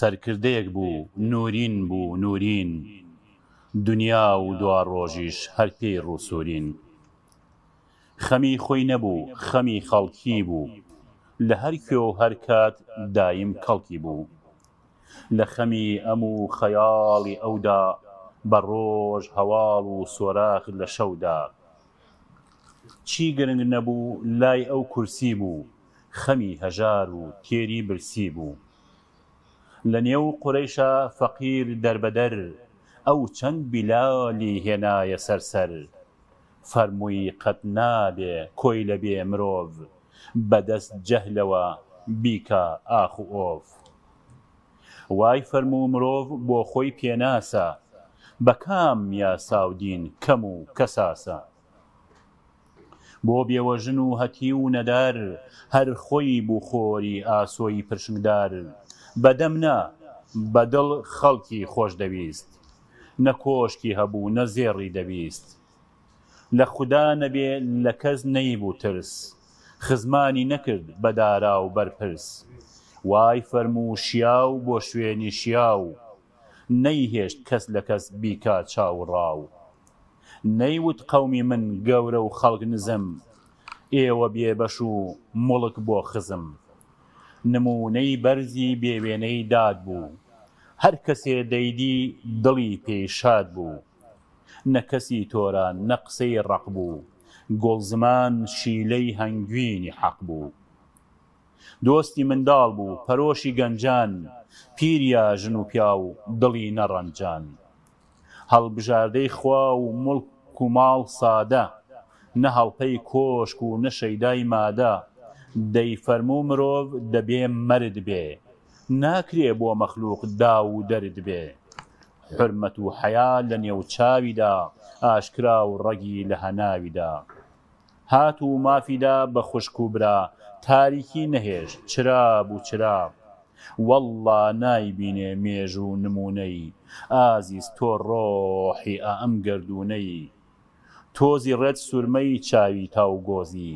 سەرکردەیەک بوو نوورین بوو نوورین دونیا و دواڕۆژیش هەر پێی ڕووسوورین خەمی خۆی نەبوو خەمی خەڵکی بوو لە هەر کوێ و هەر کات دایم کەڵکی بوو لە خەمی ئەم و خەیاڵی ئەودا بە ڕۆژ هەواڵ و سۆراخ لە شەودا چی گرنگ نەبوو لای ئەو کورسی بوو خەمی هەژار و تێری برسی بوو. لە نێو قورەیشا فەقیر دەربەدەر، ئەو چەند بیلالی هێنایە سەر سەر. فەرمووی قەت نابێ کۆیلە بێ مرۆڤ، بە دەست جەهلەوە بیکا ئاخ و ئۆف. وای فەرموو مرۆڤ بۆ خۆی پێناسە، بە کام یاسا و دین کەم و کەساسە. بۆ بێوەژن و هەتیو و نەدار، هەر خۆی بوو خۆری ئاسۆی پرشنگدار. بە دەم نا، بە دڵ خەڵکی خۆش دەویست. نە کۆشکی هەبوو، نە زێڕی دەویست. لە خودا نەبێ لە کەس نەیبوو ترس. خزمانی نەکرد بە دارا و بەرپرس. وای فەرموو شیاو بۆ شوێنی شیاو. نەیهێشت کەس لە کەس بیکا چاو و ڕاو. نەیوت قەومی من گەورە و خەڵک نزم، ئێوە بێ بەش و موڵک بۆ خزم. نموونەی بەرزی بێ وێنەی داد بوو، هەر کەسێ دەیدی دڵی پێی شاد بوو. نە کەسی تۆران نە قسەی ڕەق بوو، گوڵزمان شیلەی هەنگوینی حەق بوو. دۆستی منداڵ بوو پەرۆشی گەنجان، پیر یا ژن و پیاو دڵی نەڕەنجان. هەڵبژاردەی خوا و موڵک و ماڵ سادە، نە هەڵپەی کۆشک و نە شەیدای مادە، دەیفەرموو مرۆڤ دەبێ مەرد بێ، ناکرێ بۆ مەخلوق داو و دەرد بێ. حورمەت و حەیا لە نێو چاویدا، ئاشکرا و ڕەگی لە هەناویدا. هات و مافی دا بە خوشک و برا تاریکی نەهێشت چرا بوو چرا وەڵڵا نایبینێ مێژوو نموونەی ئازیز تۆ ڕۆحی ئە ئەم گەردوونەی تۆزی ڕێت سورمەی چاوی تاوگۆزی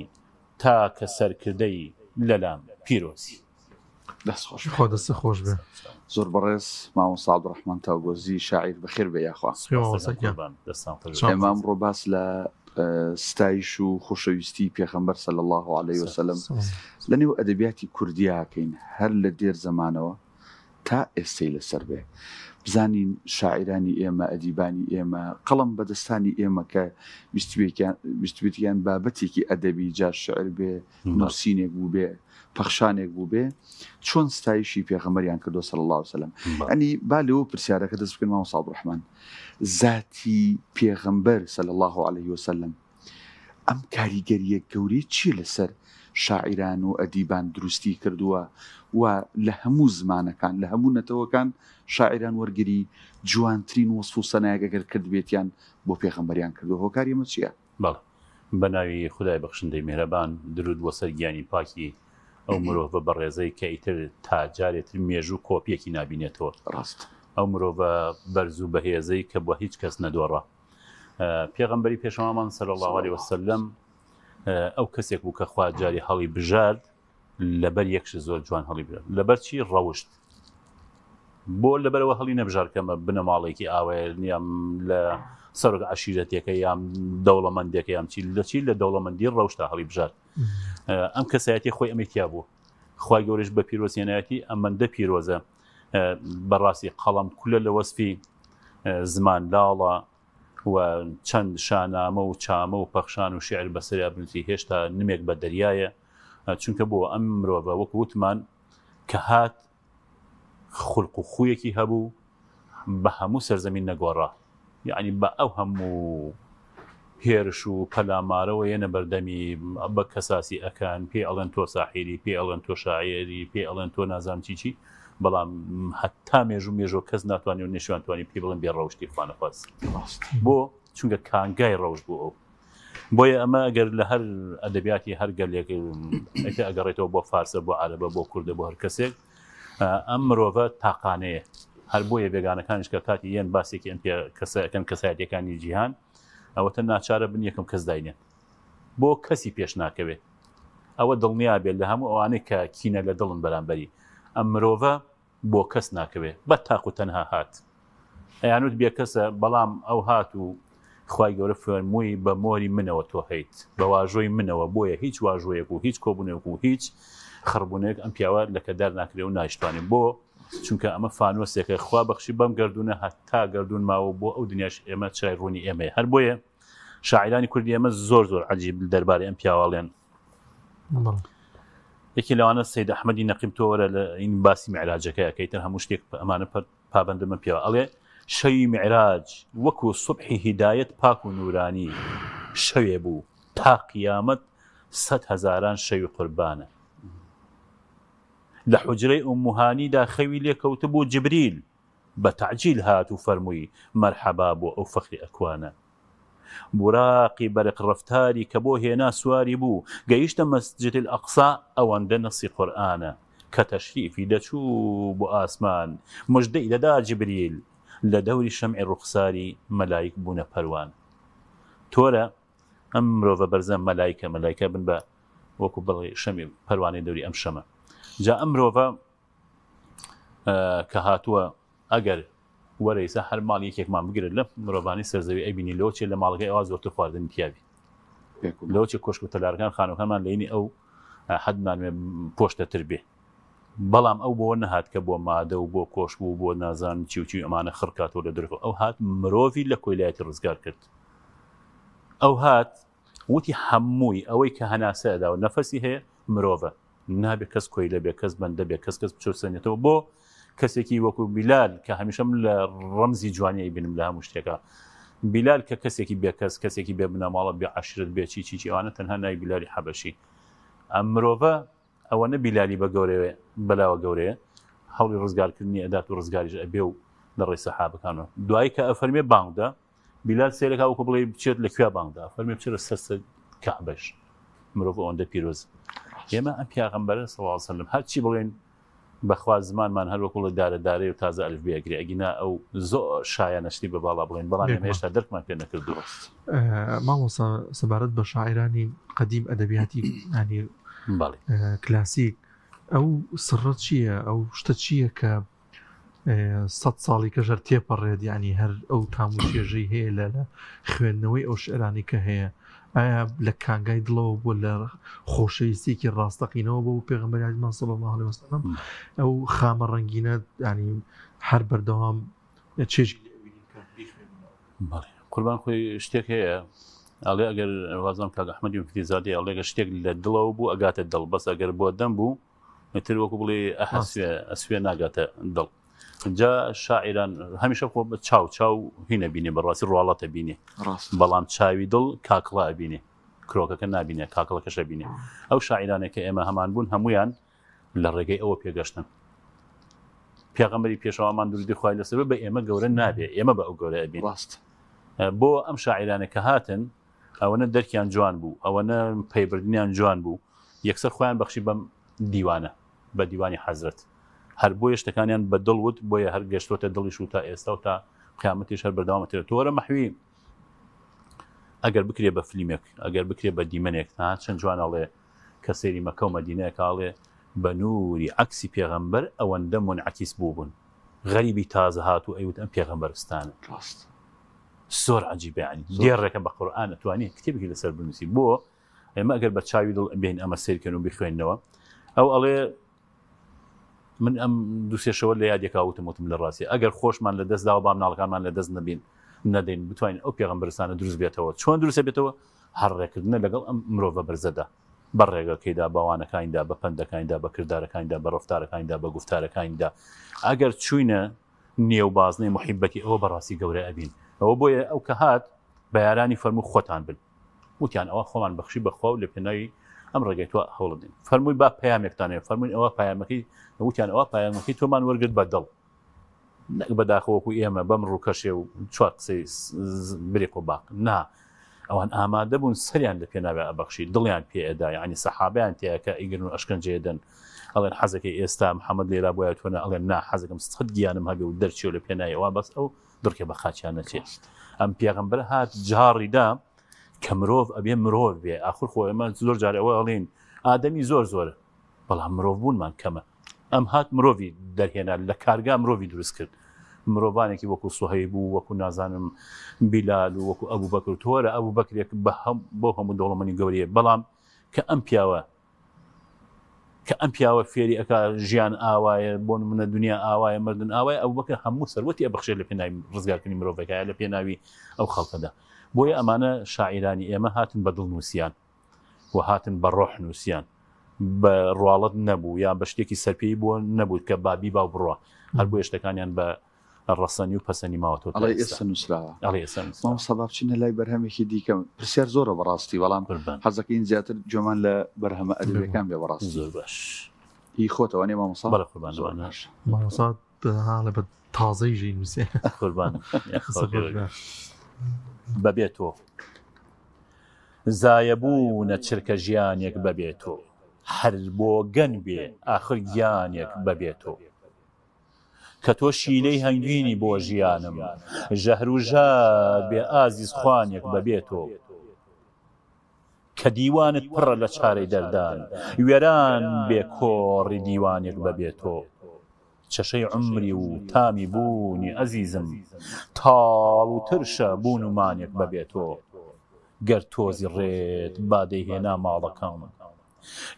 تاکە سەرکردەی لەلام پیرۆزی. دەست خۆش خوا دەست خۆش بێ. زۆر بەڕێز مامۆستا عەبدولڕەحمان تاوگۆزی شاعیر بەخێر بێ یاخوا. ئێمە ئەمڕۆ باس لە ستایش و خۆشەویستی پێخەمبەر صلی اللە علیه وسلم لە نێو ئەدەبیاتی کوردیاکەین هەر لە دێر زەمانەوە تا ئێستەی لەسەر بێ بزانین شاعیرانی ئێمە ئەدیبانی ئێمە قەڵەم بەدەستانی ئێمە کە ویستبێتیان بابەتێکی ئەدەبی جا شعر بێ نووسینێک بووبێ پەخشانێک بووبێ چۆن ستایشی پێغەمبەریان کردووە صلی اللە علیه وسلم ئەنی با لەوە پرسیارەکە دەست بکەین مامۆستا عەبدولڕەحمان زاتی پێغەمبەر صلی اللە علیه وسلم ئەم کاریگەریە گەورەی چی لەسەر شاعیران و ئەدیبان دروستی کردووە و لە هەموو زمانەکان لە هەموو نەتەوەکان شاعیران وەرگری جوانترین وەسف و سەنایەک ئەگەر کردبێتیان بۆ پێغەمبەریان کردووە هۆکاری ئەمە چییە؟ بەڵێ. بە ناوی خودای بەخشندەی میهرەبان، دروود بۆ سەر گیانی پاکی ئەو مرۆڤە بەڕێزەی کە ئیتر تا جارێ تر مێژوو کۆپیەکی نابینێتەوە. ڕاست. ئەو مرۆڤە بەرز و بەهێزەی کە بە هیچ کەس نەدۆڕا. پێغەمبەری پێشەوامان صلی اللە علیە وسلم ئەو کەسێک بوو کە خوا جاری هەڵی بژارد لەبەر یەک شت زۆر جوان هەڵی بژارد. لەبەر چی؟ ڕەوشت. بۆ لەبەرەوە هەڵی نەبژارد کەمە بنەماڵێکی ئاوایە یان لە سەرۆک عەشیرەتێکە یان دەوڵەمەندێکە یان چی لە چی لە دەوڵەمەندی ڕەوشتا هەڵی بژارد. ئەم کەسایەتی خۆی ئەمەی تیا بوو. خوای گەورەش بە پیرۆزهێنایەتی ئەمەندە پیرۆزە بەڕاستی قەڵەم کولە لە وەسفی زمان لاڵە و چەند شانامە و چامە و پەخشان و شعر بەسەریا بنووسی هێشتا نمێک بە دەریایە چونکە بۆ ئەم مرۆڤە وەکو وتمان کە هات خولق و خویەکی هەبوو بە هەموو سەرزەمین نەگۆڕا یعنی بە ئەو هەموو هێرش و پەلامارەوە یەنە بەردەمی بە کەساسی ئەکەن پێی ئەڵێن تۆ ساحیری پێی ئەڵێن تۆ شاعێری پێی ئەڵێن تۆ نازانم چی چی بەڵام هەتا مێژوو مێژۆ کەس ناتوانێت و نشوان توانی پێی بڵێن بێ ڕەوشتی خوانەخواست بۆ چونکە کانگای ڕەوشت بوو ئەو بۆیە ئەمە ئەگەر لە هەر ئەدەبیاتی هەر گەلێک ئەگەڕێتەوە بۆ فارسە بۆ عەرەبە بۆ کوردە بۆ هەر کەسێک ئەم مرۆڤە تاقانەیە هەر بۆیە بێگانەکانیش کە کاتی یەن باسێکی ئەم پێ کەسەکەن کەسایەتەکانی جیهان ئەوەتە ناچارە بن یەکەم کەس داینێن بۆ کەسی پێش ناکەوێت ئەوە دڵنیا بێت لە هەموو ئەوانەی کە کینە لە دڵن بەرامبەری ئەم مرۆڤە. بۆ کەس ناکەوێ بە تاق و تەنها هات. ئەیانوت بێکەسە بەڵام ئەو هات و خوای گەورە فەرمووی بە مۆری منەوە تۆ هەیت بە واژۆی منەوە بۆیە هیچ واژۆیەک و هیچ کۆبوونەوەک و هیچ خڕبوونێک ئەم پیاوە لەکەدار ناکرێ و نایشتوانێ بۆ چونکە ئەمە فانۆسێکە خوا بەخشی بەم گەردوونە هەتا گەردوون ماوە بۆ ئەو دنیاش ئێمە چرای ڕوونی ئێمەیە هەر بۆیە شاعیرانی کوردی ئێمە زۆر زۆر عەجیب دەربارەی ئەم پیاوەڵێن یەکی لەوانە سید ئەحمەدی نەقیب تۆ وەرە لە این باسی معراجەکە ئەکەیتن هەموو شتێک ئەمانە پابەندە من پێوە ئەڵێ شەوی معراج وەکو سوبحی هیدایەت پاک و نورانی شەوێ بوو تا قیامەت سەد هەزاران شەوی قوربانە لە حوجرەی ئومموهانیدا خەوی لێ کەوتبوو جبریل بە تەعجیل هات و فەرمووی مەرحەبا بۆ ئەو فەخری ئەکوانە بوراقی بەرق ڕەفتاری کە بۆ هێنا سواری بوو گەیشتە مەسجد الاقصی ئەوەندە نەسی قورئانە کە تەشریفی دەچوو بۆ ئاسمان مژدەی دەدا جبریل لە دەوری شەمعی ڕوخساری مەلایک بوونە پەروان تۆرە ئەم مرۆڤە بەرزە مەلایکە مەلایکە بن بە وەکو بڵێ شەمی پەروانەی دەوری ئەم شەمە جا ئەم مرۆڤە کە هاتووە ئەگەر وەرە ئیسا هەر ماڵ یەکێکمان بگرێت لە مرۆڤانی سەرزەوی ئەبینی لەوە چێ لە ماڵەکەی ئەوە زۆرتر خواردن تیاوی لەوە چێ کۆشک و تەلارەکان خانەکانمان لەینی ئەو حەدمان پۆشتەتر بێ بەڵام ئەو بۆ نەهات کە بۆ مادە و بۆ کۆشک و بۆ نازان چی و چی ئەمانە خڕکاتەوە لە درخ ئەو هات مرۆڤی لە کۆیلایەتی ڕزگار کرد ئەو هات وتی هەمووی ئەوەی کە هەناسە ئەدا و نەفەسی هەیە مرۆڤە نابێ کەس کۆیلە بێ کەس بەندە بێ کەس کەس بچەوسێنێتەوە بۆ کەسێکی وەکو بیلال کە هەمیشە من لە ڕەمزی جوانی ئەیبینم لە هەموو شتێکا بیلال کە کەسێکی بێکەس کەسێکی بێ بنەماڵە بێ عەشرەت بێ چی چی چی ئەوانە تەنها ناوی بیلالی حەبەشی ئەم مرۆڤە ئەوەنە بیلالی بە گەورەیە بەلاوە گەورەیە هەوڵی ڕزگارکردنی ئەدات و ڕزگاریش ئەبێ و لە ڕێی سەحابەکانەوە دوایی کە ئەفەرمێ بانگدا بیلال سەیرەکا وەکو بڵێی بچێت لە کوێ بانگ دا فەرمی بچێتە سەر سەر کەعبەش مرۆڤ ئەوەندە پیرۆز ئێمە ئەم پیاغەمبەرە صلی الله علیه وسلم هەرچی بڵێن بەخوا زمانمان هەر وەکو دارە دارەی و تازە ئەلف بێگرێ ئەگینا ئەو زۆر شایانە شتی بە باڵا بڵێن بەڵام ئێمە هێشتا دەرکمان پێ نەکردو مامۆستا سەبارەت بە شاعرانی قەدیم ئەدەبیاتی ینی کلاسیک ئەو سڕە چییە ئەو شتە چییە کە سە ساڵی کەش هەر تێپەڕێت یعنی هەر ئەو تام و چێژەی هەیە لە لە خوێندنەوەی ئەو شعرانی کە هەیە ئایا لە کانگای دڵەوە بۆ لە خۆشەویستێکی ڕاستەقینەوە بۆ پێغمبەر عزیزمان صلی الله علیه وسلم ئەو خامە ڕەنگینە ینی هەر بەردەوام چێژی قوربان خۆی شتێک هەیە ئەڵێ ئەگەر وازم کاک ئەحمەدی مفتی زادەی ئەڵێ گەر شتێک لە دڵەوە بوو ئەگاتە دڵ بەس ئەگەر بۆ دەم بوو ئیتر وەکو بڵێ ئەحەسوێ ئەسوێ ناگاتە دڵ جا شاعیران هەمیشە خۆ بە چاو چاو هینە بینێ بەڕاستی ڕواڵەتە بینێ ڕاست بەڵام چاوی دڵ کاکڵە ئەبینێ کرۆکەکە نابینێ کاکڵەکەشە بینێ ئەو شاعیرانێک کە ئێمە هەمان بوون هەمویان لە ڕێگەی ئەوە پێگەشتن پێغەمبەری پێشەوامان درودی خوای لەسەر بێ بە ئێمە گەورە نابێ ئێمە بە ئەو گەورە ئەبین ڕاست بۆ ئەم شاعیرانە کە هاتن ئەوەنە دەرکیان جوان بوو ئەوەنە پەیبردنیان جوان بوو یەکسەر خۆیان بەخشی بەم دیوانە بە دیوانی حەزرەت هەر بۆیە شتەکانیان بە دڵ وت بۆیە هەر گەشتۆتە دڵیش و تا ئێستا و تا قیامەتیش هەر بەردەوامە تێ تۆرە مەحوی ئەگەر بکرێ بە فلیمێک ئەگەر بکرێ بە دیمەنێک ها چەند جوان ئەڵێ کە سەیری مەکە و مەدینەیەکە ئەڵێ بە نوری عەکسی پێغەمبەر ئەوەندە مونعەکیس بووبوون غەریبی تازە هات و ئەیوت ئەم پێغەمبەرستانە ڕاست زۆر عەجیبە یانی دێڕێکە بە قورئان ئەتوانی کتێبێکی لەسەر بنووسی بۆ ئێمە ئەگەر بە چاوی دڵ بێین ئەمە سەیرکەن و بخوێنەوە ئەو ئەڵێ من ئەم دوسێ شەوە لە یادێکا وتم وتم لە ڕاستی ئەگەر خۆشمان لە دەست داوە با مناڵەکانمان لە دەست نەبین نەدەین بتوانین ئەو پێغەمبەرستانە دروست بێتەوە چۆن دروست بێتەوە هەر ڕێکردنە لەگەڵ ئەم مرۆڤە بەرزەدا بە ڕێگەکەیدا بە وانەکانیدا بە پەندەکانیدا بە کردارەکانیدا بە ڕەفتارەکانیدا بە گوفتارەکانیدا ئەگەر چوینە نێو بازنەی موحیبەتی ئەوە بەڕاستی گەورە ئەبین ئەوە بۆیە ئەو کە هات بە یارانی فەرموو خۆتان بن وتیان ئەوە خۆمان بەخشی بەخوا و لە پێناوی ئەم ڕێگەی تۆ هەوڵ بدەین فەرمووی با پەیامێکتان هەیە فەرمووی ئەوە پەیامەکەی وتیان ئەوە پەیامەکەی تۆمان وەرگرت بە دڵ نەک بەداخەوە وەکو ئێمە بەم ڕووکەشێ و چوار قسەی بریق و باق نا ئەوان ئامادە بوون سەریان لە پێناوێ ئەبەخشی دڵیان پێ ئەدا یعنی سەحابیان تێکە ئەیگرن و ئەشکەنجەیە دەن ئەڵێن حەزەکەی ئێستا محەممەد لێرا بۆیە تۆنە ئەڵێن نا حەزەکەم سەد گیانم هەبێ و دەرچێ لە پێناوی بەس ئەو دڕکێ بە خاچیان نەچێت ئەم پێغەمبەر هات جاڕیدا کە مرۆڤ ئەبێ مرۆڤ بێ ئاخر خۆ ئێمە زۆر جار ئەوە ئەڵێن ئادەمی زۆر زۆرە بەڵام مرۆڤ بوونمان کەمە. ئەم هات مرۆڤی دەرهێنا لە کارگا مرۆڤی دروست کرد مرۆڤانێکی وەکو سوهەیب و وەکو نازانم بیلال و وەکو ئەبوو بەکر تۆرە ئەبوو بەکرێک بە هەم بۆ هەموو دەوڵەمەنی گەورەیە بەڵام کە ئەم پیاوە کە ئەم پیاوە فێری ئەکا ژیان ئاوایە بۆ نمونە دنیا ئاوایە مردن ئاوایە ئەو بەکر هەموو سەروەتی ئەبەخشێت لە پێناوی ڕزگارکردنی مرۆڤەکە لە پێناوی ئەو خەڵکەدا بۆیە ئەمانە شاعیرانی ئێمە هاتن بە دڵ نووسیان و هاتن بە ڕۆح نووسیان بە ڕواڵەت نەبوو یان بە شتێکی سەرپێی بووە نەبوو کە بابی باو بڕە هەر بۆ شتەکانیان بە ڕەسەنی و پەسەنی ماوەتەوە ئەڵێ ئێستا نووسراوە ئەڵێ ئێستا نووسراوە. مامۆستا با بچینە لای بەرهەمێکی دیکە پرسیار زۆرە بەڕاستی بەڵام قوربان. حەزەکەین زیاتر گوێمان لە بەرهەمە ئەدەبیەکان بێ بەڕاستی زۆر باش. هی خۆتەوە نیە مامۆستا؟ بەڵێ قوربان زۆر لەوانە. باش. مامۆستا هاڵێ بە تازەی ژی نووسێ. قوربان. قسە خۆش بێ. بەبێ تۆ زایەبوونە چرکە ژیانێک بەبێ تۆ هەر بۆگەن بێ ئاخر گیانێک بەبێ تۆ. کە تۆ شیلەی هەنگوینی بۆ ژیانم ژەهر و ژار بێ ئازیز خوانێک بە بێ تۆ کە دیوانت پڕە لە چارەی دەردان وێران بێ کۆڕی دیوانێک بە بێ تۆ چەشەی عومری و تامی بوونی ئەزیزم تاڵ و ترشە بوون و مانێک بە بێ تۆ گەر تۆزی ڕێت با دەیهێنا ماڵەکەم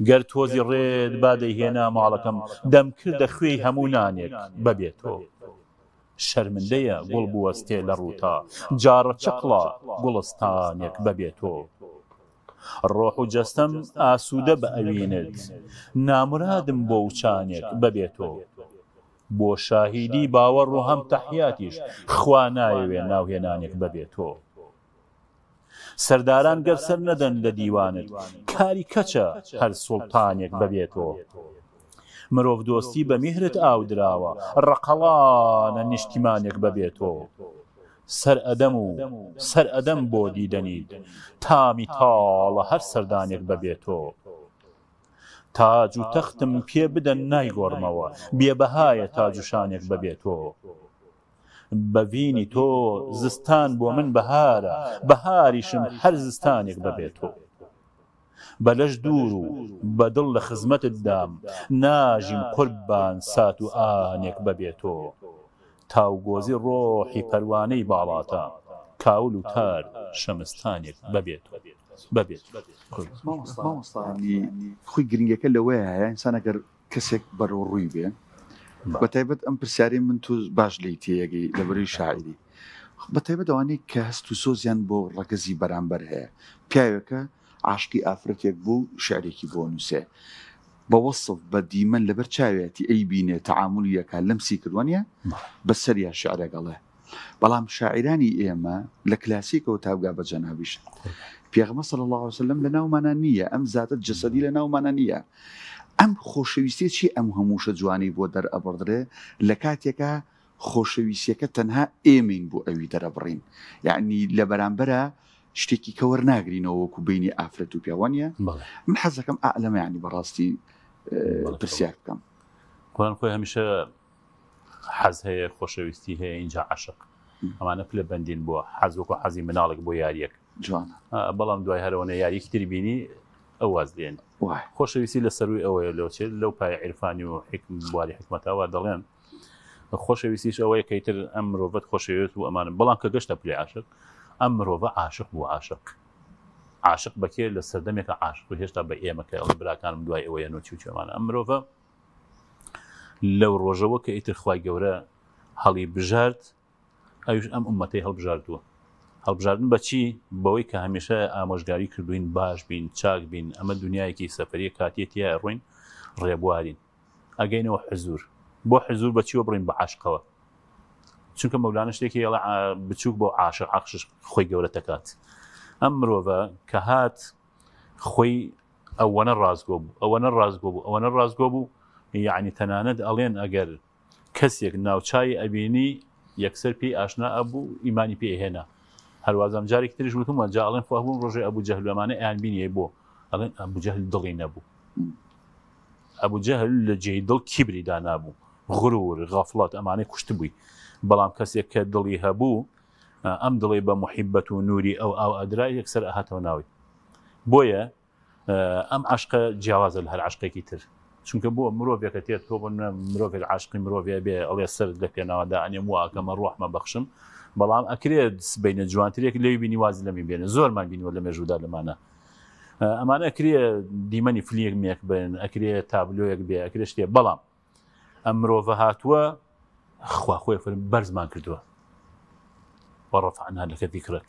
گەر تۆزی ڕێت با دەیهێنا ماڵەکەم دەمکردە خوێی هەموو نانێک بەبێ تۆ شەرمندەیە گوڵ بوەستێ لە ڕووتا جاڕە چەقڵە گوڵستانێک بەبێ تۆ ڕۆح و جەستەم ئاسوودە بە ئەوینت نامرادم بۆ وچانێک بەبێ تۆ بۆ شاهیدی باوەڕ و هەم تەحیاتیش خوا نایەوێ ناوهێنانێک بەبێ تۆ سەرداران گەر سەر نەدەن لە دیوانت کاری کەچە هەر سوڵتانێک بەبێ تۆ مرۆڤ دۆستی بە میهرت ئاو دراوە ڕەقەڵانە نیشتیمانێک بەبێ تۆ سەر ئەدەم و سەر ئەدەم بۆ دیدەنیت تامی تاڵە هەر سەردانێک بەبێ تۆ تاج و تەختم پێ بدەن نایگۆڕمەوە بێبەهایە تاج و شانێک بەبێ تۆ بەڤینی تۆ زستان بۆ من بەهارە بەهاریشم هەر زستانێک بەبێ تۆ بە لەش دوور و بە دڵ لە خزمەتت دام ناژیم قوربان سات و ئانێک بەبێ تۆ تاوگۆزی ڕۆحی پەروانەی باڵاتە کاول و تار شەمستانێک بەبێ تۆ بەبێ تۆ. مامۆستا خۆی گرنگەکە لەوەیە هەیە ئینسان ئەگەر کەسێک بەرەو ڕووی بێ بە تایبەت ئەم پرسیارەی من تۆ باش لێی تێیەگەی لە بەرەی شاعیری بە تایبەت ئەوانەی کە هەست و سۆزیان بۆ ڕەگەزی بەرامبەر هەیە پیاوێکە عاشقی ئافرەتێک بوو شعرێکی بۆ نووسێ بە وەسف بە دیمەن لەبەر چاوێتی ئەی بینێ تەعاملی یەکە لەمسی کردووە نیە بەسەریا شعرێک ئەڵێ بەڵام شاعیرانی ئێمە لە کلاسیکەوە تا بگا بە جەنابیش پێغەمبەر صلی الله علیه وسلم لە ناومانە نییە ئەم زاتە جەسەدی لە ناومانە نییە ئەم خۆشەویستیە چی ئەم هەمووشە جوانی بۆ دەرئەبڕدرێ لە کاتێکا خۆشەویستیەکە تەنها ئێمەین بۆ ئەوی دەرەبڕین یعنی لە بەرامبەرە شتێکی کە وەرناگرینەوە وەکو بینی ئافرەت و پیاوانە من حەزەکەم ئالەمە ینی بەڕاستی پرسیار بکەم قورئان خۆی هەمیشە حەز هەیە خۆشەویستی هەیە ئینجا عەشق ئەمانە پلە بەندین بۆ حەز وەکو حەزی مناڵێک بۆ یاریەک جوانە بەڵام دوای هەرەوەنە یاریەکی تری بینی ئەو واز لێن خۆشەویستی لە سەروی ئەوەیە لەوچێت لەو پای عیرفانی و حکم بواری حکمەتەوە دەڵێن خۆشەویستیش ئەوەیە کە ئیتر ئەم مرۆڤەت خۆشەوێت و ئەمانە بەڵام کە گەشتە پلەی عاشق ئەم مرۆڤە عاشق بوو عاشق عاشق بەکێ لە سەردەمێکە عاشق و هێشتا بە ئێمە کە ئەڵێ براکانم دوای ئەوەیە نۆچی و چێمانە ئەم مرۆڤە لەو ڕۆژەوە کە ئیتر خوای گەورە هەڵی بژارد ئەویش ئەم ئومەتەی هەڵبژاردووە هەڵبژاردن بەچی بەوەی کە هەمیشە ئامۆژگاری کردوین باش بین چاک بین ئەمە دنیایەکی سەفەریە کاتیە تیا ڕۆین ڕێبوارین ئەگەینەوە حزور بۆ حزور بەچیوە بڕین بە عاشقەوە چونکە مەولانە شتێکی ئەڵێ بچووک بۆ عاشق عەقشش خۆی گەورە دەکات ئەم مرۆڤە کە هات خۆی ئەوەنە ڕاستگۆ بوو ئەوەنە ڕاستگۆ بوو ئەوەنە ڕاستگۆ بوو یعنی تەنانەت ئەڵێن ئەگەر کەسێک ناوچوی ئەبینی یەکسەر پێی ئاشنا ئەبوو ئیمانی پێ هێنا هەروازم جارێکی تریش وتم جا ئەڵێن خوا بوون ڕۆژێ ئەبوو جەهل ئەمانە ئەیان بینی بۆ ئەڵێن ئەبوو جەهل دڵی نەبوو ئەبوو جەهل لە جێی دڵ کیبری دانابوو غرور غەفڵەت ئەمانەی کوشتبووی بەڵام کەسێک کە دڵی هەبوو ئەم دڵی بە محیبەت و نوری ئەو ئاو ئەدرا یەکسەر ئەهاتەوە ناوی بۆیە ئەم عەشقە جیاوازە لە هەر عەشقێکی تر. چونکە بۆ مرۆڤێکە تێت تۆ بۆ مرۆڤێک عاشقی مرۆڤێ بێ ئەڵێ سەرت لە پێناوەدا ئەنێم واکەمە ڕۆحمە بەخشم بەڵام ئەکرێت سبینە جوانترێک لەوی بینی وازی لەمی بێنە زۆرمان بینیوە لە مێژوودا لەمانە ئەمانە ئەکرێ دیمەنی فلیمێک بن ئەکرێ تابلۆیەک بێ ئەکرێ شتێ بەڵام ئەم مرۆڤە هاتووە خوا خۆی فەرم بەرزمان کردووە وەڕەفعنا لەکە ذیکرەک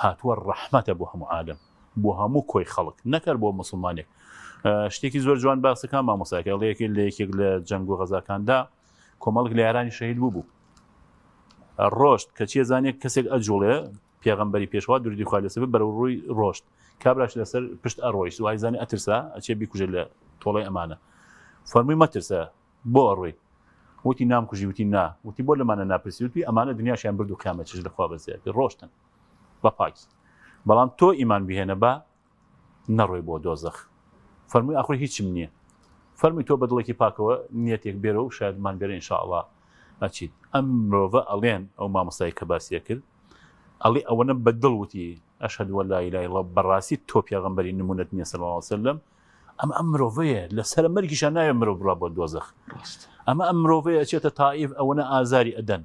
هاتووە ڕەحمەتە بۆ هەموو عالم بۆ هەموو کۆی خەڵک نەکەر بۆ مسلمانێک شتێکی زۆر جوان باسەکان مامۆساکە ئەڵەیەکی لە یەکێک لە جەنگ و غەزاکاندا کۆمەڵک لە یارانی شەهید بوو بوو ڕۆشت کە چیە زانێک کەسێک ئەجوڵێ پێغەمبەری پێشوا درودی خوای لەسەر بێت بەرەو ڕووی ڕۆشت کابراش لەسەر پشت ئەڕۆیشت وای زانی ئەترسا ئەچێ بیکوژێت لە تۆڵەی ئەمانە فەرمووی مەترسە بۆ ئەڕۆی وتی نام کوژی وتی نا وتی بۆ لەمانە ناپرسی وتی ئەمانە دنیاشیان برد و قیامەتیش لەخوا بەزیادی ڕۆشتن بە پاکی بەڵام تۆ ئیمان بهێنە با نەڕۆی بۆ دۆزەخ. فەرمووی ئاخر هیچم نییە. فەرمووی تۆ بە دڵێکی پاکەوە نیەتێک بێرە و شایەدمان بێرە ان شاء اللە ئەچیت. ئەم مرۆڤە ئەڵێن ئەو مامۆستای کە باسی ئەکرد ئەڵێ ئەوەنە بە دڵ وتی اشهد ان لا اله الا اللە بەڕاستی تۆ پێغەمبەری نمونەت نییە صلی اللە علیه وسلم ئەمە ئەم مرۆڤەیە لەسەر مەرگیشان ناوێ مرۆڤ بڕا بۆ دۆزەخ ئەمە ئەم مرۆڤەیە ئەچێتە تائیف ئەوەنە ئازاری ئەدەن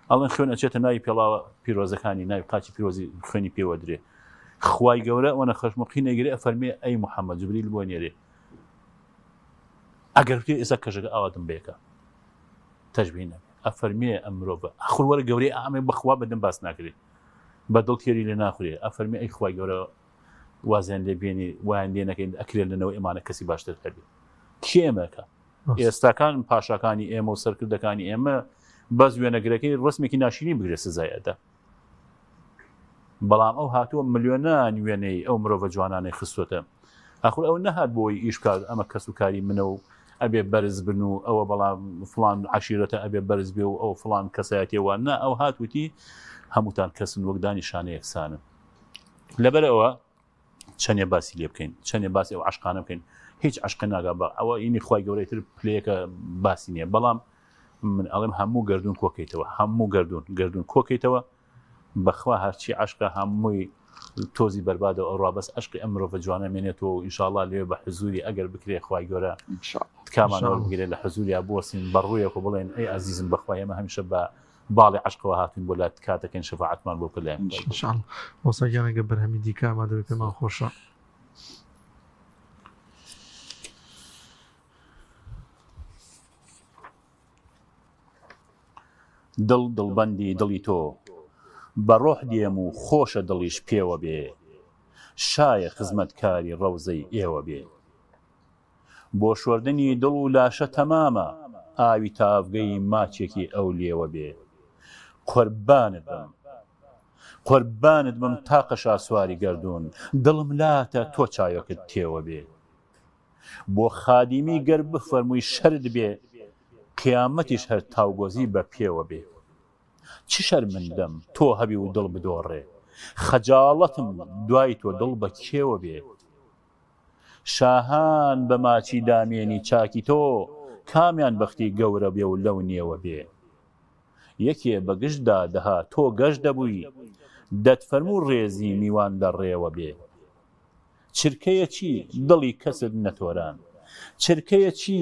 ئەڵێن خوێن ئەچێتە ناوی پێڵاوە پیرۆزەکانی ناوی قاچی پیرۆزی خوێنی پێوە درێ خوای گەورە ئەوەنە خەشم و قینە گرێ ئەفەرمێ ئەی محەممەد جبریل بۆ نێرێ ئەگەر پێ ئێستا کەژەکە ئاواتم بێکە تەشبیه نەبێ ئەفەرمێ ئەم مرۆڤە ئەخر وەرە گەورەی ئامێ بەخوا بەدەم باس ناکرێ بە دڵ تێری لێ ناخورێ ئەفەرمێ ئەی خوای گەورە وازیان لێ بێنی وایان لێ نەکەین ئەکرێت لەنەوە ئێمانە کەسی باشتر هەبێ کێمەکە ئێستاکان پاشاکانی ئێمە و سەرکردەکانی ئێمە بەس وێنەگرەکەی ڕسمێکی ناشرین بگرێت سزای ئەدا بەڵام ئەو هاتووە ملیۆنان وێنەی ئەو مرۆڤە جوانانەی خستوتە ئەخر ئەو نەهات بۆی ئیش کات ئەمە کەس و کاری منە و ئەبێ بەرز بن و ئەوە بەڵام فلان عشیرەتە ئەبێ بەرز بێ و ئەو فلان کەسایەتیەوە نا ئەو هات وتی هەمووتان کەسن وەک دانی شانە یەکسانن لەبەر ئەوە چەنێ باسی لێ بکەین چەنێ باسی ئەو عشقانە بکەین هیچ عشق ناگا بە ئەوە ئینی خی گەورەی تر پلەیەکە باسی نییە بەڵام من ئەڵێم هەموو گردون کۆکەیتەوە هەموو گردون گردون کۆکەیتەوە بەخوا هەرچی عشقە هەمووی تۆزی بەربادە ئەوڕا بەس عشقی ئەم مرۆڤە جوانە مێنێتەوە و ئینشاءاللە لێ بە حزوری ئەگەر بکرێ خوای گەورە تکامان وەربگرێت لە حزوریا بوەستین بە ڕوویەک و بڵێن ئەی ئازیزم بەخوا ئێمە هەمیشە بە باڵی عەشقەوە هاتوین بۆ لات تکا دەکەین شەفاعەتمان بۆ بکە لای خوای گەورە. ان شاء الله مامۆستا گیان ئەگەر بەرهەمی دیکە ئامادە بێ پێمان خۆشە. دڵ دڵبەندی دڵی تۆ بە ڕۆح دێم و خۆشە دڵیش پێوە بێ شایە خزمەتکاری ڕەوزەی ئێوە بێ. بۆ شۆردنی دڵ و لاشە تەمامە ئاوی تاڤگەی ماچێکی ئەو لێوە بێ قوربانت بم قوربانت بم تاقە شاسواری گەردوون دڵم لاتە تۆ چاوێکت تێوە بێ بۆ خادیمی گەر بفەرمووی شەرت بێ قیامەتیش هەر تاوگۆزی بە پێوە بێ چ شەرمندەم تۆ هەبی و دڵ بدۆڕێ خەجاڵەتم دوای تۆ دڵ بە کێوە بێ شاهان بە ماچی دامێنی چاکی تۆ کامیان بەختی گەورە بێ و لەو نێوە بێ یەکێ بە گژدا دەها تۆ گەش دەبووی دەتفەرموو ڕێزی میوان لە ڕێوە بێ چرکەیە چی دڵی کەست نەتۆران چرکەیە چی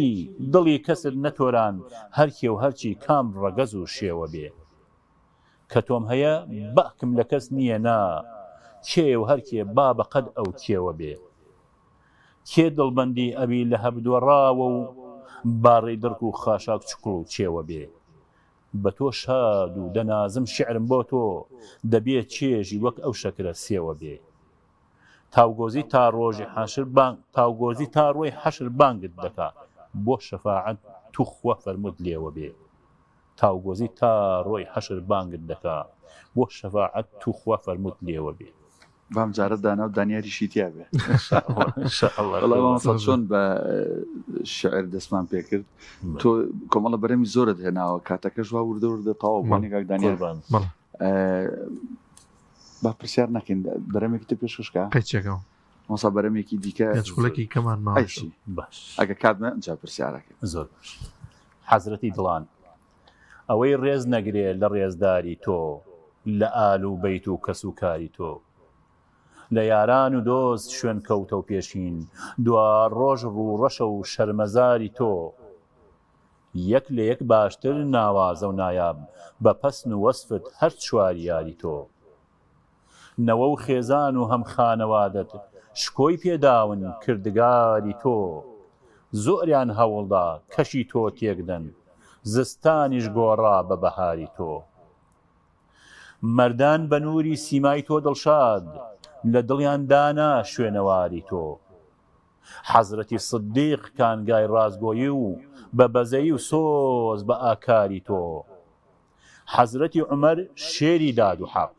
دڵی کەست نەتۆران هەرکێ و هەرچی کام ڕەگەز و شێوە بێ کە تۆم هەیە باکم لە کەس نییە نا کێیە و هەر کێ با بە قەد ئەو کێوە بێ کێ دڵبەندی ئەبی لەهەب دۆڕاوە و باڕەی دڕک و خاشاک چکڵ و چێوە بێ بە تۆ شاد و دەنازم شیعرم بۆ تۆ دەبێ چێژی وەک ئەو شەکرە سێوە بێ تاوگۆزی تا ڕۆژی حەشر بانگ تاوگۆزی تا ڕۆی حەشر بانگت دەکا بۆ شەفاعەت توخوا فەرمووت لێوە بێ تاوگۆزی تا ڕۆی حەشر بانگت دەکا بۆ شەفاعەت توخوا فەرمووت لێوە بێ. بام جارە دانا و دانیاریشی تیا بێ وەڵا مامۆستا چۆن بە شعر دەستمان پێکرد تۆ کۆمەڵە بەرەمی زۆرت هێناوە کاتەکەش وا وردە وردە تەواو بوو کاک دانیار با پرسیار نەکەین بەرەمێکی تر پێشکەشکە قەیچێکەوە مۆسا بەرەمێکی دیکە خولەکی کەمان ماوە باش ئەگە کات مە ئەجا پرسیارەکە زۆر باش حەزرەتی دڵان ئەوەی ڕێز نەگرێ لە ڕێزداری تۆ لە ئال و بەیت و کەس و کاری تۆ. لە یاران و دۆست شوێن کەوتە و پێشین، دوا ڕۆژ ڕووڕەشە و شەرمەزاری تۆ. یەک لە یەک باشتر ناوازە و نایاب، بە پەسن و وەسفت هەر چوار یاری تۆ. نەوە و خێزان و هەم خانەوادەت، شکۆی پێ داون کردگاری تۆ. زۆریان هەوڵدا کەشی تۆ تێکدەن، زستانیش گۆڕا بە بەهاری تۆ. مەردان بە نووری سیمای تۆ دڵشاد، لە دڵیان دانا شوێنەواری تۆ. حەزرەتی سدیق کانگای ڕاستگۆیی و بە بەزەیی و سۆز بە ئاکاری تۆ. حەزرەتی عومەر شێری داد و حەق،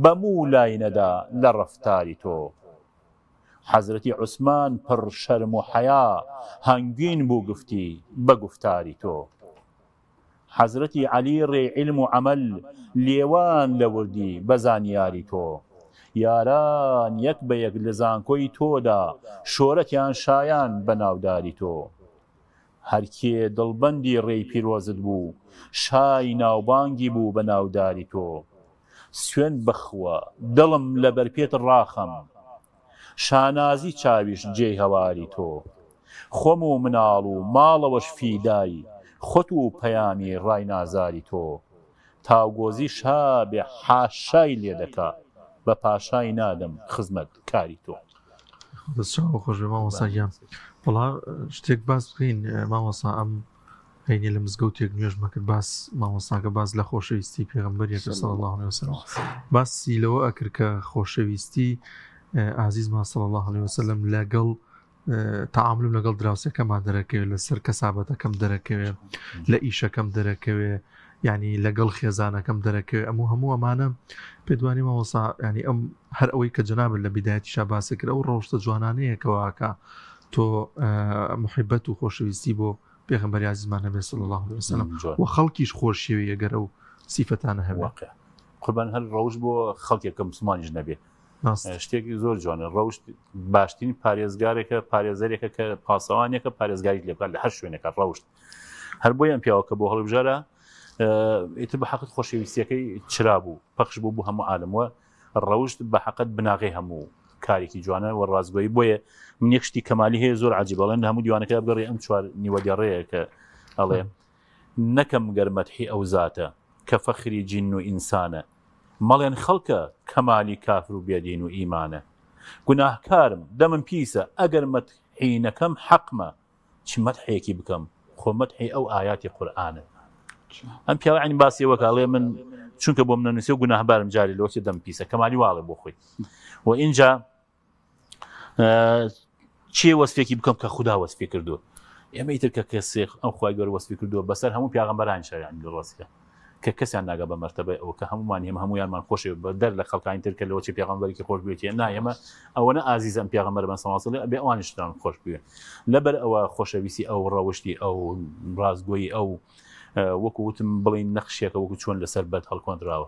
بە موو لای نەدا لە ڕەفتاری تۆ. حەزرەتی عوسمان پڕ شەرم و حەیا، هەنگوین بوو گفتی بە گوفتاری تۆ. حەزرەتی عەلی ڕێی عیلم و عەمەل لێوان لە وردی بە زانیاری تۆ. یاران یەک بە یەک لە زانکۆی تۆدا شۆرەتیان شایان بە ناوداری تۆ. هەرکێ دڵبەندی ڕێی پیرۆزت بوو شای ناوبانگی بوو بە ناوداری تۆ. سوێند بخوا دڵم لەبەر پێت ڕاخەم. شانازی چاویش جێی هەواری تۆ. خۆم و مناڵ و ماڵەوەش فیدای خۆت و پەیامی ڕای نازاری تۆ. تاوگۆزی شا بێ حاشای لێ دەکا بە پاشای نادەم خزمەت کاری تۆ. دەست چاوە خۆش بێ مامۆستا گیان. وەڵا شتێک باس بکەین مامۆستا ئەم هەینی لە مزگەوتێک نوێژمە کرد باس مامۆستاکە باس لە خۆشەویستی پێغەمبەر یەکە صلی الله علیه وسلم باسی لەوە ئەکرد کە خۆشەویستی ئازیزمان صلی الله علیه وسلم لەگەڵ تەعاملم لەگەڵ دراوسێکەمان دەرەکەوێت لەسەر کەسابەتەکەم دەرەکەوێت لە ئیشەکەم دەرەکەوێ ینی لەگەڵ خێزانەکەم دەرەکەوێت ئەم و هەموو ئەمانە پێدوانی مامۆسا ینی ئەم هەر ئەوەی کە جەنابت لە بیدایەتیشا باسی کرد ئەو ڕەوشتە جوانانەیەکەوەکە تۆ محیبەت و خۆشەویستی بۆ پێغەمبەری عزیزمان هەبێ صلی الله علیه وسلم و خەڵکیش خۆشیەوەی ئەگەر ئەو سیفەتانە هەبێ واقع قوربان هەر ڕەوش بۆ خەڵکێک کە مسلمانیش نەبێ شتێکی زۆر جوانە ڕەوشت باشترین پارێزگارێکە پارێزەرێکە کە پاسەوانێکە پارێزگاری لێ بکات لە هەر شوێنێکە ڕەوشت هەر بۆیە ئەم پیاوە کە بۆ هەڵبژارە ئیتر بە حەقت خۆشەویستیەکەی چرا بوو پەخش بوو بۆ هەموو عالم وە ڕەوشت بە حەقت بناغەی هەموو کارێکی جوانە و ڕاستگۆیی بۆیە من یەک شتی کەمالی هەیە زۆر عجیب ئەڵێن لە هەموو دیوانەکە بگەڕێ ئەم چوار نیوە دێڕەیە کە ئەڵێ نەکەم گەر مەدحی ئەو زاتە کە فەخری جین و ئینسانە مەڵێن خەڵکە کەمالی کافر و بێدین و ئیمانە گوناهکارم دەمم پیسە ئەگەر مەدحی نەکەم حەقمە چ مەدحێکی بکەم خۆ مەدحی ئەو ئایاتی قورئانە ئەم پیاوە عین باسی وەک ئەڵێ من چونکە بۆم نەنووسی و گوناهبارم جاری لەوە چێ دەم پیسە کەمالی واڵێ بۆ خۆی و ئینجا چێ وەسفێکی بکەم کە خودا وەسفی کردووە ئێمە ئیتر کە کەسێک ئەم خوای گەورە وەسفی کردووە بەسەر هەموو پیاغەمبەران شەریان ڕاستە کە کەسیان ناگا بە مەرتەبەی ئەوە کە هەموومان ئێمە هەموویانمان خۆشەوێت بە دەر لە خەڵکانی تر کە لەوە چی پێغەمبەرێکی خۆش بوێت نا ئێمە ئەوەنە ئازیزە ئەم پێغەمبەرمان صلی الله علیه و سلم ئەبێ ئەوانیشتان خۆش بوێ لەبەر ئەوە خۆشەویستی ئەو ڕەوشتی ئەو ڕاستگۆیی ئەو وەکو وتم بڵین نەخشێکە وەکو چۆن لەسەر بەرد هەڵکۆنراوە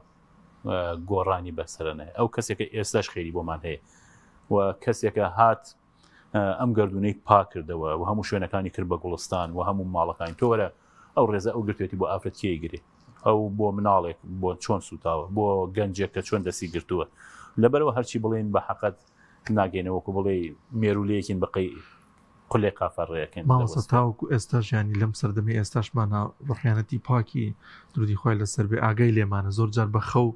گۆڕانی بەسەرە نایە ئەو کەسێکە ئێستاش خێری بۆمان هەیە و کەسێکە هات ئەم گەردوونەی پاک کردەوە و هەموو شوێنەکانی کرد بە گوڵستان و هەموو ماڵەکانی تۆ وەرە ئەو ڕێزە ئەو گرتوێتی بۆ ئافرەت کێی گرێ ئەو بۆ مناڵێک بۆ چۆن سوتاوە بۆ گەنجێک کە چۆن دەستی گرتووە لەبەرەوە هەرچی بڵێن بە حەقەت ناگەینەوە وەکو بڵێ مێرولەیەکین بەقەی قولێ قافەڕێەکەن مامۆستا تاوەکو ئێستاش ینی لەم سەردەمی ئێستاشمانە ڕحیانەتی پاکی درودی خوای لەسەر بێ ئاگای لێمانە زۆر جار بە خەو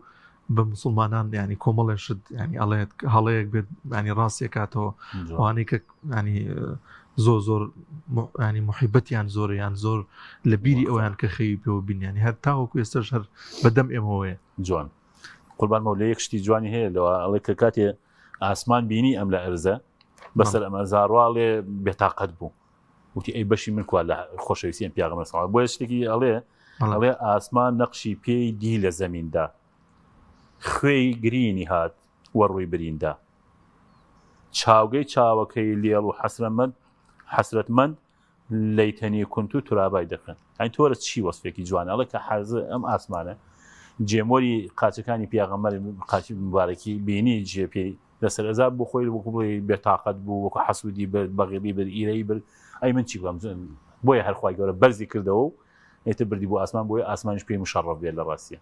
بە موسڵمانان ینی کۆمەڵێ شت ینی ئەڵێت هەڵەیەک بێت ینی ڕاستێکاتەوە ئەوانەی کە ینی زۆر زۆر ینی محیبەتیان زۆر یان زۆر لە بیری ئەویان کە خەوی پێوە بینیانی هەر تاوەکو ئێستاش هەر بەدەم ئێمەوەیە جوان قوربان مەولە یەک شتی جوانی هەیە لەوە ئەڵێ کە کاتێ ئاسمان بینی ئەم لە ئەرزە بەسەر ئەمە زاڕواڵێ بێتاقەت بوو وتی ئەی بەشی من کوا لە خۆشەویستی ئەم پیاغەمبەر صلی الله بۆیە شتێکی ئەڵێ ئەڵێ ئاسمان نەقشی پێی دی لە زەمیندا خوێی گرینی هات وە ڕووی بریندا چاوگەی چاوەکەی لێڵ و حەسرەمەند حەسرەتمەند لەیتەنی کونت و تورابای دەکەن ئەین تۆرە چی وەسفێکی جوانە ئەڵێ کە حەز ئەم ئاسمانە جێمۆری قاچەکانی پیاغەمبەر قاچی مبارەکی بینی جێ پێی لەسەر ئەزاب بۆ خۆی وەکو بڵێ بێتاقەت بوو وەکو حەسوودی برد بەغیڵی برد ئیرەی برد ئەی من چی بکەم بۆیە هەر خوای گەورە بەرزی کردەوە و ئیتر بردی بۆ ئاسمان بۆیە ئاسمانیش پێی مشەڕەف بێت لە ڕاستیە.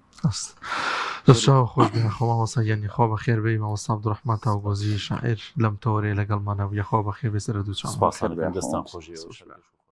دەستچاو خۆش بێ خۆ مامۆستا گیان یەخوا بەخێر بێی مامۆستا عەبدولڕەحمان تاوگۆزی شاعیر لەم تەوەرەیە لەگەڵمانە بوو یەخوا بەخێر بێ سەر دوو چاومان. سپاستان دەکەم دەستان خۆش ئێوەش.